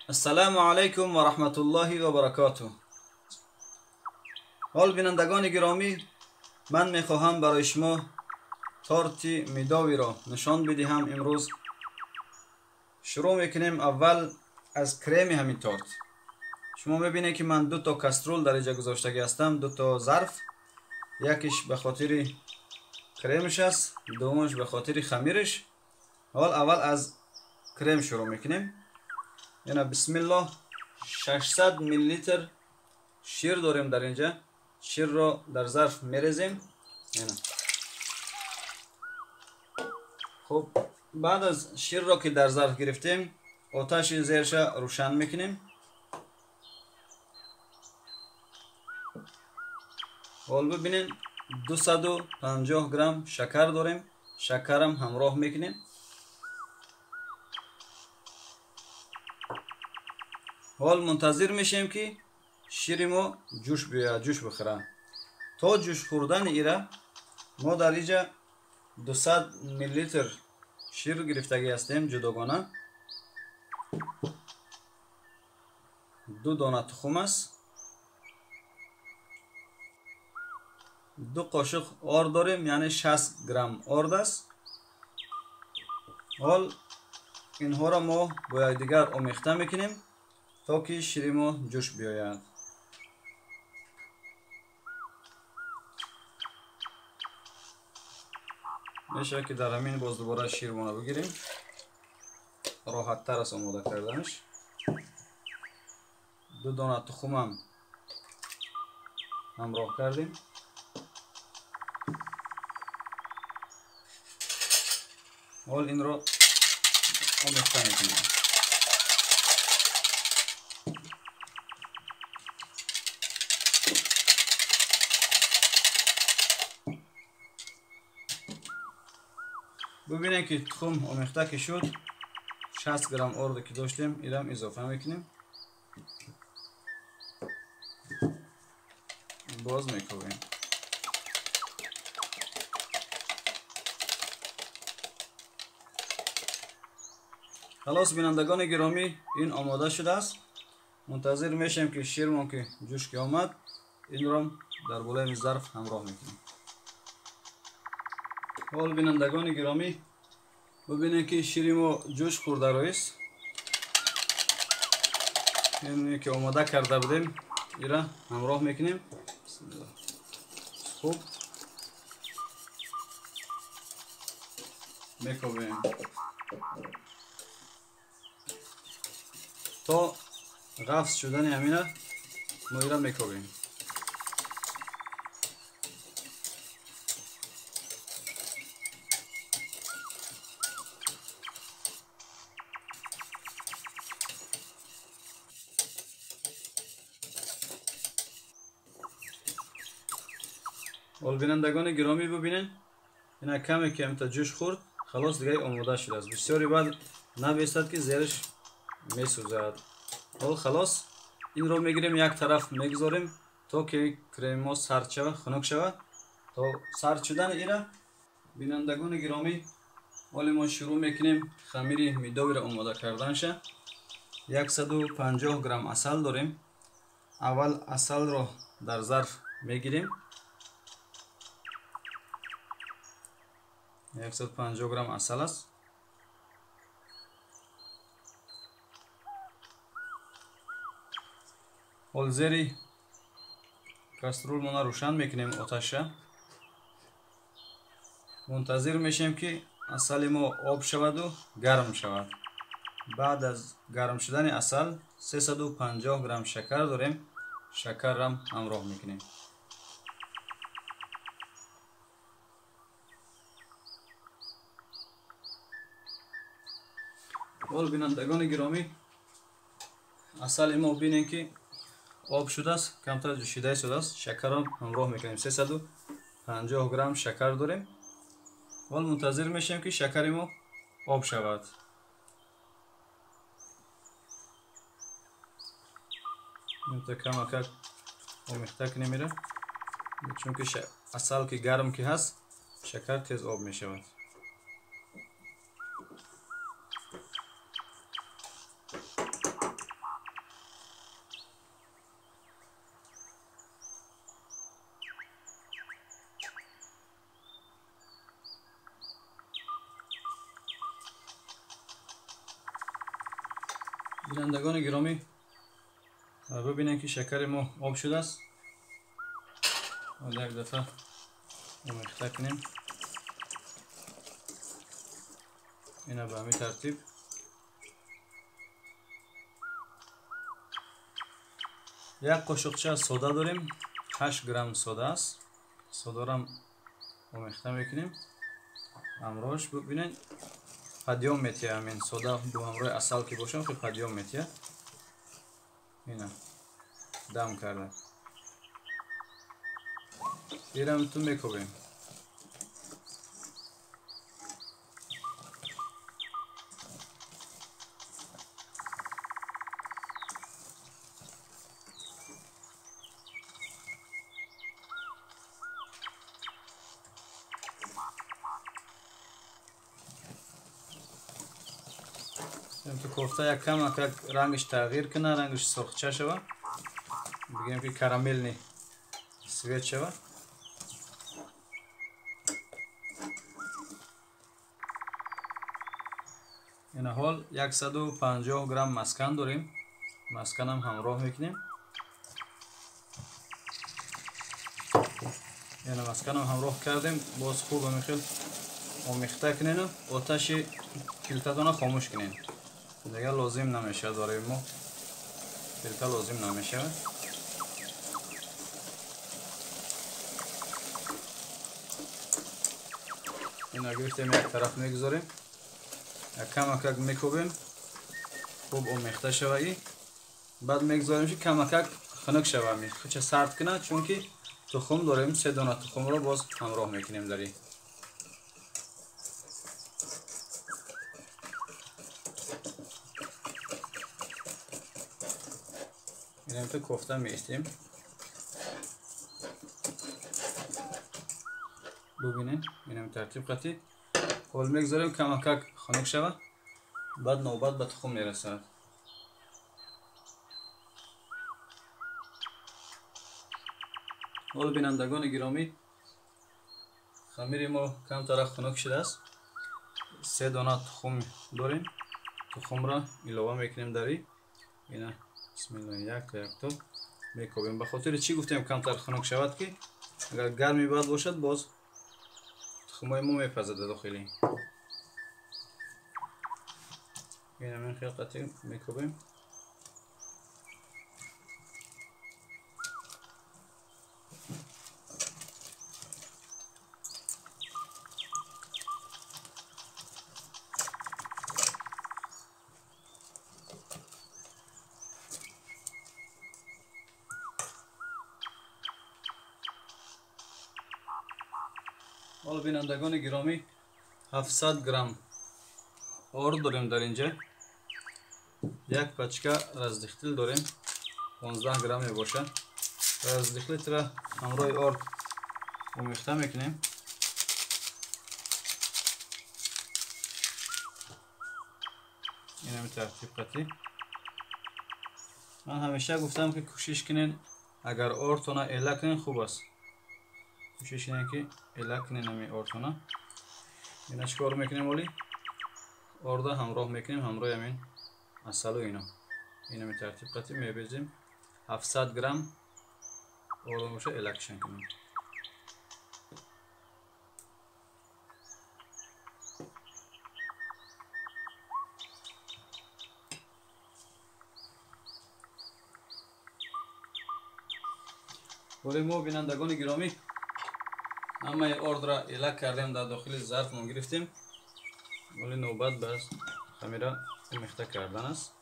Ассалому алайкум ва раҳматуллоҳи ва баракотуҳ. Ҳол бинандагони гиромӣ, ман мехоҳам барои шумо торти мидовиро нишон бидиҳам. Имрӯз шурӯъ мекунем аввал аз креми ҳамин торт. Шумо мебинед, ки ман ду то каструл дар инҷа гузоштагӣ ҳастам, ду то зарф. Якиш ба хотири кремаш аст, дуввумаш ба хотири хамираш. Ҳол аввал аз крем шурӯъ мекунем. Яна бисмиллоҳ, 600 миллилитр шир дорем дар инҷа. Ширро дар зарф мерезем. Яна хуб, баъд аз ширро ки дар зарф гирифтем, оташи зерша рӯшан мекунем. Ҳол бибинед, 250 грамм шакар дорем, шакарам ҳамроҳ мекунем. Ҳол мунтазир мешем, ки шири мо ҷӯш биёяд, ҷӯш бихӯрад. То ҷӯш хӯрдани ира мо дар инҷа 200 миллилитр шир гирифтагӣ ҳастем ҷудогона. Ду дона тухм аст, ду қошуқ орд дорем, яъне 60 грамм орд аст. Ҳол инҳоро мо бо якдигар омехта мекунем, то ки шири мо ҷӯш биёяд. Мешавад, ки дар ҳамин боз дубора ширмона бигирем, роҳаттар аст омода карданаш. Ду дона тухмам ҳамроҳ кардем. Ҳол инро омехта мекунем. Бубинем, ки тухм омехта ки шуд, 60 грамм орде ки доштем, инам изофа мекунем, боз мекӯбем. Халос, бинандагони гиромӣ, ин омода шудааст. Мунтазир мешем, ки ширмон ки ҷӯш ки омад, инро дар болои зарф ҳамроҳ мекунем. Ҳол бинандагони гиромӣ, бубинем, ки шири мо ҷӯш хӯрда роист. Ине ки омода карда будем, ира ҳамроҳ мекунем. Хуб мекобем то ғафз шудани ҳамина мо ира мекобем. Ҳол бинандагони гиромӣ, бубинед, ина каме ки ҳамта ҷӯш хӯрд, халос, дигаи омода шудааст. Бисёри баъд набестад, ки зераш месӯзад. Ҳол халос, инро мегирем, як тараф мегузорем, то ки креми мо сард шавад, хунук шавад. То сард шудани ира, бинандагони гиромӣ, ҳоли мо шурӯъ мекунем хамири мидовиро омода карданша. 150 грамм асал дорем. Аввал асалро дар зарф мегирем. 150 грамм асал аст. Ҳол зери каструлмона рӯшан мекунем оташа. Мунтазир мешем, ки асали мо об шаваду гарм шавад. Баъд аз гарм шудани асал 350 грамм шакар дорем, шакаррам ҳамроҳ мекунем. Ҳол бинандагони гиромӣ, асали мо бинем, ки об шудааст, камтар ҷӯшида истодааст. Шакарро ҳамроҳ мекунем. 350 грамм шакар дорем. Ҳол мунтазир мешем, ки шакари мо об шавад. Камакак омехта кунем ира, чунки асал ки гарм ки ҳаст, шакар тез об мешавад. Бинандагони гиромӣ, бибинем ки шакари мо об шудааст. Як дафъа омехта кунем. Ина ба ҳамин тартиб. Як қошуқча сода дорем, 8 грамм сода аст. Содарам омехта мекунем. Ҳамроҳаш бибинед, падём метиҳад ҳамин сода бо ҳамроҳи асал ки бошам, хеле падём метиҳад. Ина дам карда. Ирам ту мекобем. То кофта як кам як рангаш тағйир кунад, рангаш сурхча шава, бигем ки карамелни свет шава. Ина ҳол 150 грамм маскан дорем. Масканам ҳамроҳ мекунем. Ина масканам ҳамроҳ кардем, боз хуб ҳамин омехта кунем, оташи пилтатона хомӯш кунем. Дигар лозим намешавад барои мо, пилта лозим намешавад. Ина гирифтем, як тараф мегузорем, як камакак мекӯбем, хуб омехта шаваи. Баъд мегузорем ки камакак хунук шава, хуча сард кунад, чунки тухм дорем, 3 дона тухмро боз ҳамроҳ мекунем дар ин. Инам кофта меистем. Бубинед, инам тартиб қатӣ. Ҳол мегузорем камакак хунук шава, баъд навбат ба тухм мерасад. Ҳол бинандагони гиромӣ, хамири мо камтара хунук шудааст. 3 дона тухм дорем. Тухмро илова мекунем дар ин. Ина бисмиллоҳ, якто якто мекобем. Ба хотири чӣ гуфтем камтар хунук шавад, ки агар гарми бад бошад, боз тухмҳои мо мепазад дохили. Ина мин хел қатӣ мекобем. ҳол бинандагони гиромӣ, 700 грамм орд дорем дар инҷа. Як пачка раздихтил дорем, 15 грамм мебошад. Раздихлитра ҳамроҳи орд омехта мекунем. Инами тартиб қатӣ. Ман ҳамеша гуфтам ки кӯшиш кунед, агар ордтона эла кунед хуб аст. Кӯшиш кунед ки эла кунед ҳамин ордтона. Ина чӣ кор мекунем оли? Орда ҳамроҳ мекунем ҳамроҳи ҳамин асалу ино. Инами тартиб қатӣ мебезем. 700 грамм орда боша, эла кишан кунем. Боли мо бинандагони гиромӣ, ҳамаи ордро эла кардем, дар дохили зарфмон гирифтем. Вале навбат ба хамира омехта кардан аст.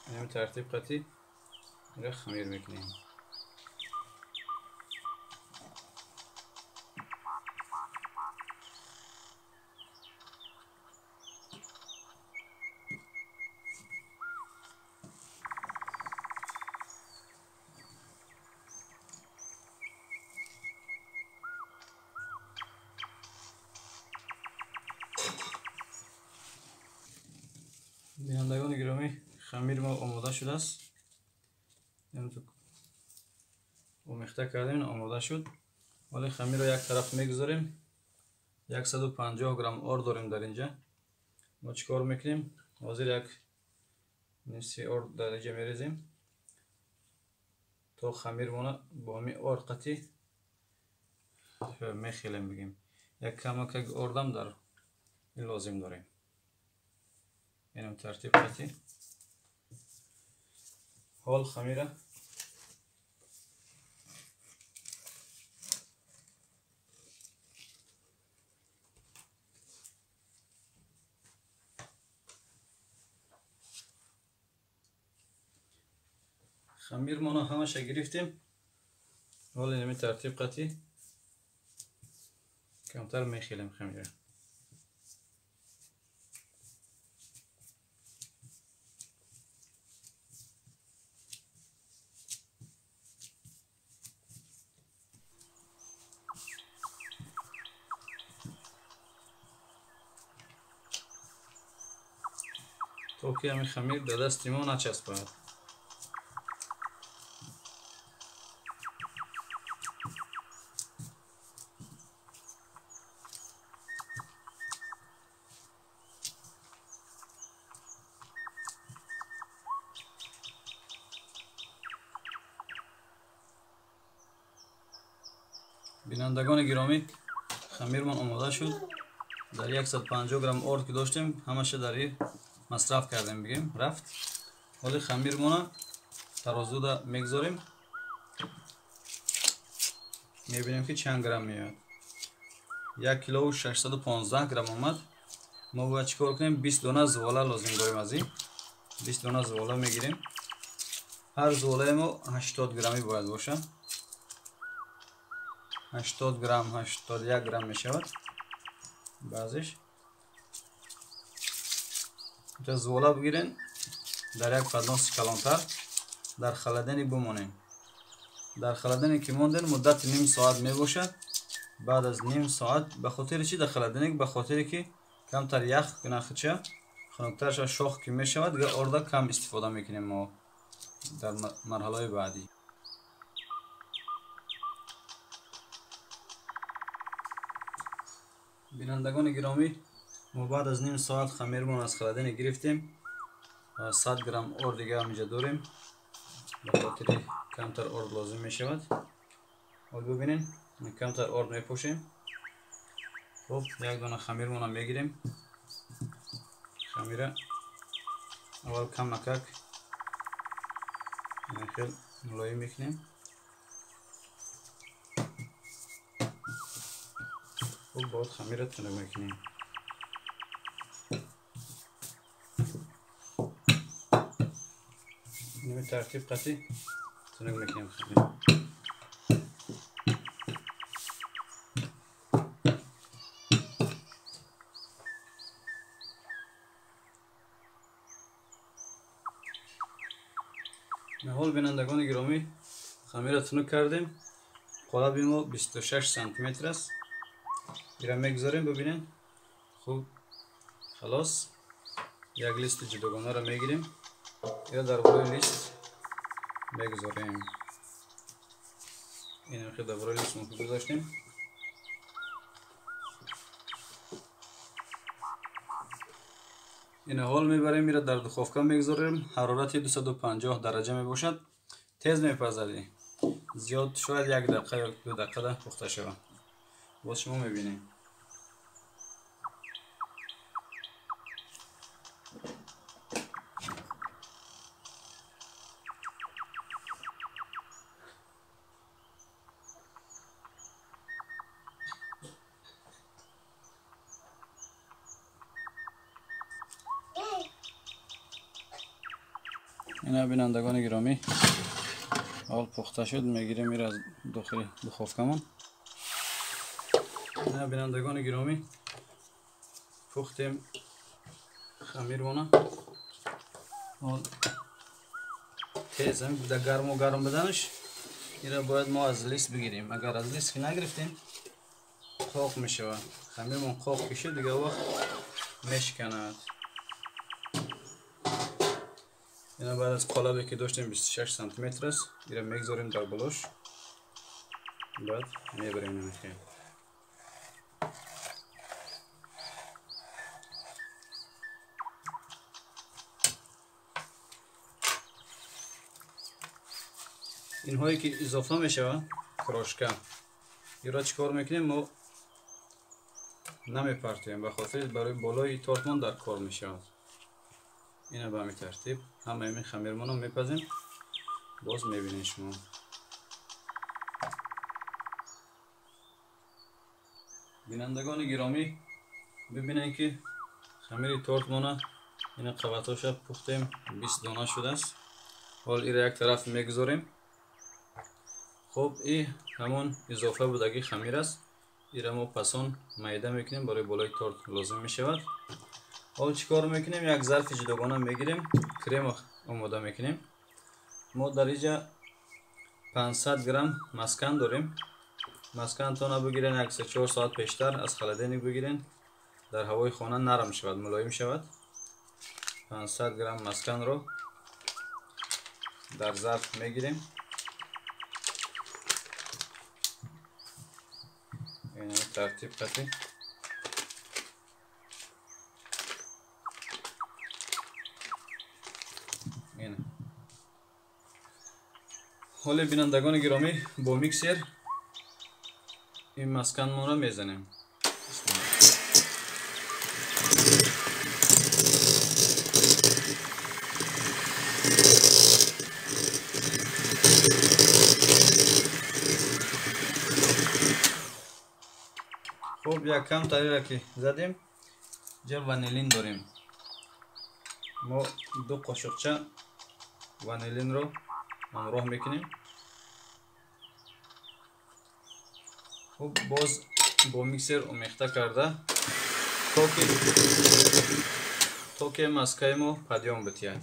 Инам тартиб қатӣ ира хамир мекунем. Бинандагони гиромӣ, хамири мо омода шудааст. Омехта кардем, омода шуд. Вале хамирро як тараф мегузорем. 150 грамм орд дорем дар инҷа. Мо чӣ кор мекунем? Ҳозир як нисфи орд дар инҷа мерезем то хамирмона бо ҳамин орд қатӣ мехелем бигем. Як камакак ордам дар ин лозим дорем. Инам тартиб қатӣ. Ҳол хамира хамирмона ҳамаша гирифтем. Ҳол инами тартиб қатӣ камтар мехелем хамира. То ки ҳамин хамир дар дасти мо начаспад. Бинандагони гиромӣ, хамирмон омода шуд. Дар 150 грамм орд ки доштем, ҳамаша дар ин масраф кардем, бигем рафт. Ҳоли хамирмона тарозуда мегзорем, мебинем ки чанд грамм меояд. 1 килову 615 грамм омад. Мо бояд чӣ кор кунем? 20 дона зувола лозим дорем. Аз ин 20 дона зувола мегирем. Ҳар зуволаи мо 80 граммӣ бояд бошад. 80 грамм, 81 грамм мешавад баъзеш. Зувола бигирен, дар як подноси калонтар дар халадани бимонен. Дар халадане ки монден муддати ним соат мебошад. Баъд аз ним соат ба хотири чӣ дар халаданик? Ба хотире ки камтар ях кунахча хунуктар шавад, шох ки мешавад, дигар орда кам истифода мекунем мо дар марҳалаҳои баъдӣ. Бинандагони гиромӣ, мо баъд аз ним соат хамирмон аз халадани гирифтем. 100 грамм орд дига ҳаминҷа дорем. Ба хотири камтар орд лозим мешавад. Ҳол бибинем, камтар орд мепошем. Хуб, як дона хамирмона мегирем. Хамира аввал камакак хел мулоим мекунем. Хуб, баъд хамира тунук мекунем. Инами тартиб қатӣ тунук мекунем хамира. Ҳол бинандагони гиромӣ, хамира тунук кардем. Қолаби мо 26 сантиметр аст. Ира мегузорем, бибинем. Хуб, халос. Як листи ҷудогонаро мегирем. Ира дар болои лист мегузорем. Инам хел дар болои лист мо гузоштем. Ина ҳол мебарем, ира дар духовка мегузорем. Ҳарорати 250 дараҷа мебошад. Тез мепазад. Зиёд шояд як дақиқа ё 2 дақиқада пухта шавад. Боз шумо мебинем. Ина бинандагони гиромӣ, ҳол пухта шуд. Мегирем ира аз дохили духовкамон. Ина бинандагони гиромӣ, пухтем хамирмона. Ҳол тез дар гарму гарм буданаш ира бояд мо аз лист бигирем. Агар аз лист ки нагирифтем, қоқ мешавад. Хамирмон қоқ ки шуд, дигар вақт мешиканад. Ина баъд аз қолабе ки доштем 26 сантиметр аст, ира мегзорем дар болош, баъд мебарем намехем. Инҳое ки изофа мешавад, крошка, иро чӣ кор мекунем? Мо намепартоем, ба хотири барои болои тортмон дар кор мешавад. Ина ба ҳамин тартиб ҳамаи ин хамирмонро мепазем, боз мебинед шумо. Бинандагони гиромӣ, бибинед ки хамири тортмона ина қабатоша пухтем, 20 дона шудааст. Ҳол ира як тараф мегузорем. Хуб, и ҳамон изофа будаги хамир аст. Ира мо пасон майда мекунем, барои болои торт лозим мешавад. Ҳол чӣ кор мекунем? Як зарфи ҷудогона мегирем, крем омода мекунем. Мо дар инҷа 500 грамм маскан дорем. Маскантона бигирен як 3-4 соат пештар аз холодильник бигирен, дар ҳавои хона нарм шавад, мулоим шавад. 500 грамм масканро дар зарф мегирем. Ин тартиб қатӣ ин. Ҳоле бинандагони гиромӣ, бо миксер ин масканмонро мезанем. Хуб, якам тариро ки задем, ҷа ванилин дорем. Мо 2 қошуқча ванилинро ҳамроҳ мекунем. Хуб, боз бо миксер омехта карда то ки маскаи мо падём битиҳад.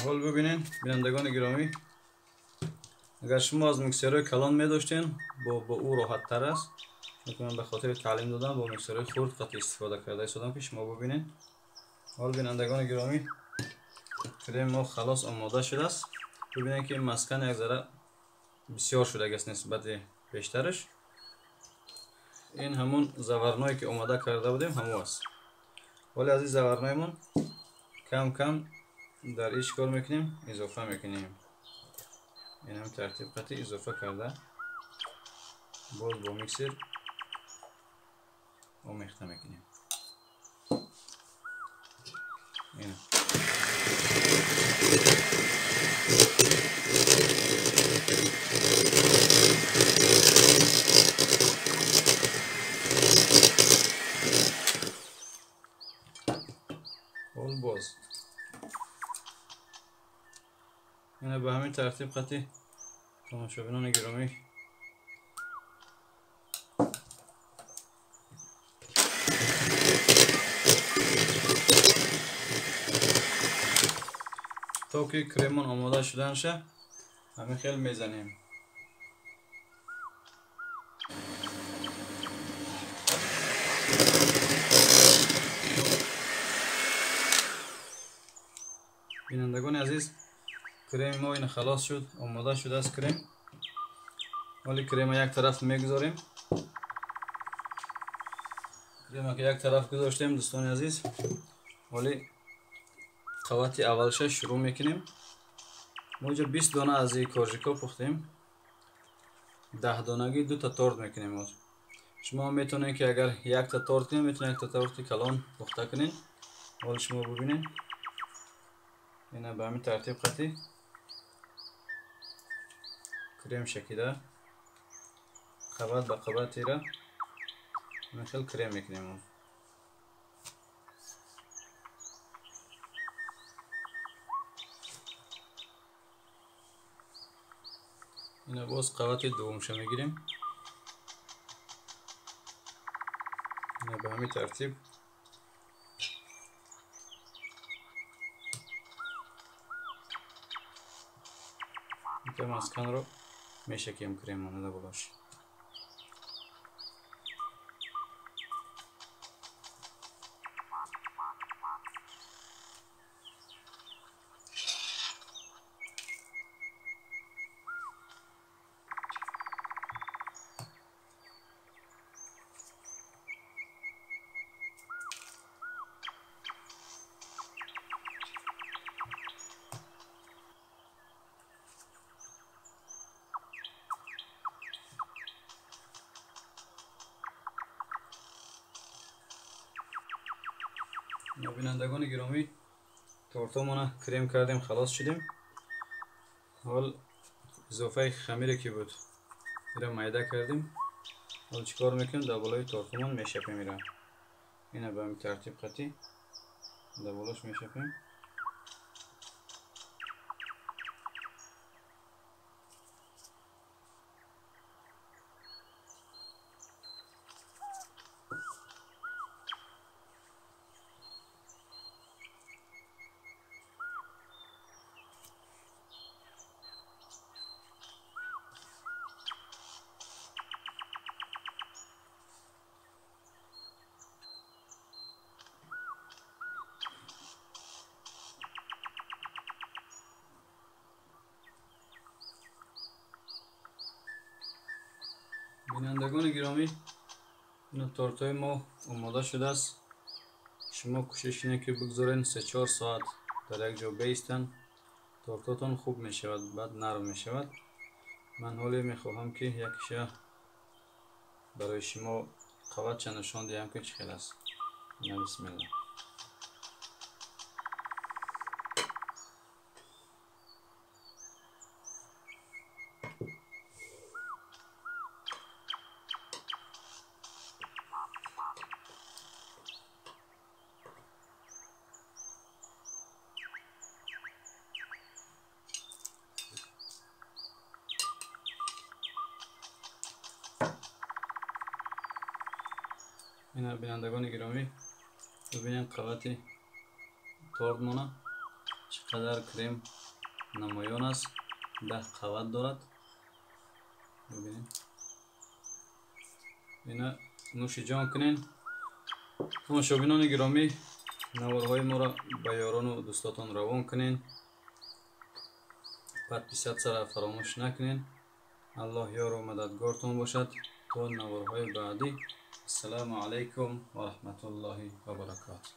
Ҳол бибинед, бинандагони гиромӣ, агар шумо аз миксерҳои калон медоштен, бо ӯ роҳаттар аст. Чунки ман ба хотири таълим додан бо миксерҳои хурд қатъи истифода карда истодам ки шумо бибинед. Ҳол бинандагони гиромӣ, крем мо халос омода шудааст. Бибинед ки маскан як зара бисёр шудагиаст нисбати пештараш. Ин ҳамон заварное ки омода карда будем, ҳамо аст. Ҳоли аз ин заварноимон кам кам дар ин чӣ кор мекунем? Изофа мекунем. Ин ҳам тартиб қатъи изофа карда боз бо миксер омехта мекунем. Ин ҳол боз ина ба ҳамин тартиб қатъи тамошобинони гиромӣ то ки кремон омода шуданша ҳамин хел мезанем. Бинандагони азиз, креми мо ина халос шуд, омода шудааст крем. Ҳоли крема як тараф мегузорем. Крема ки як тараф гузоштем, дӯстони азиз, ҳоли қавати аввалша шурӯъ мекунем. Мо инҷа 20 дона аз ин коржико пухтем. 10 донагӣ 2 та торт мекунем. Шумо метавонед ки агар якта торт кунед, метавонед якта торти калон пухта кунед. Ҳоли шумо бибинед. Ина ба ҳамин тартиб қатъи крем шакида қабат ба қабат ира ҳамин хел крем мекунем. Ина боз қабати дуввумша мегирем. Ина ба ҳамин тартиб масканро мешакем кремонада болош. Бинандагони гиромӣ, тортомона крем кардем, халос шудем. Ҳол изофаи хамире ки буд, ира майда кардем. Ҳол чӣ кор мекунем? Дар болои тортомон мешапем ира. Ина ба ҳамин тартиб қатӣ дар болош мешапем. Бинандагони гиромӣ, ин тортҳои мо омода шудааст. Шумо кӯшиш кунед, ки бигзорен 3-4 соат дар як ҷо беистанд, тортотон хуб мешавад, баъд нарм мешавад. Ман ҳоле мехоҳам, ки якиша барои шумо қаватша нишон диҳам, ки чӣ хел аст. На, бисмилла. Ина, бинандагони гиромӣ, бибинем қавати тортмона чӣ қадар крем намоён аст. 10 қават дорад. Бибинем. Ина, нӯши ҷон кунен. Тамошобинони гиромӣ, наворҳои моро ба ёрону дӯстотон равон кунен, подписатсияро фаромӯш накунен. Аллоҳ ёру мададгортон бошад. То наворҳои баъдӣ, ассалому алайкум ва раҳматуллоҳи ва баракотуҳ.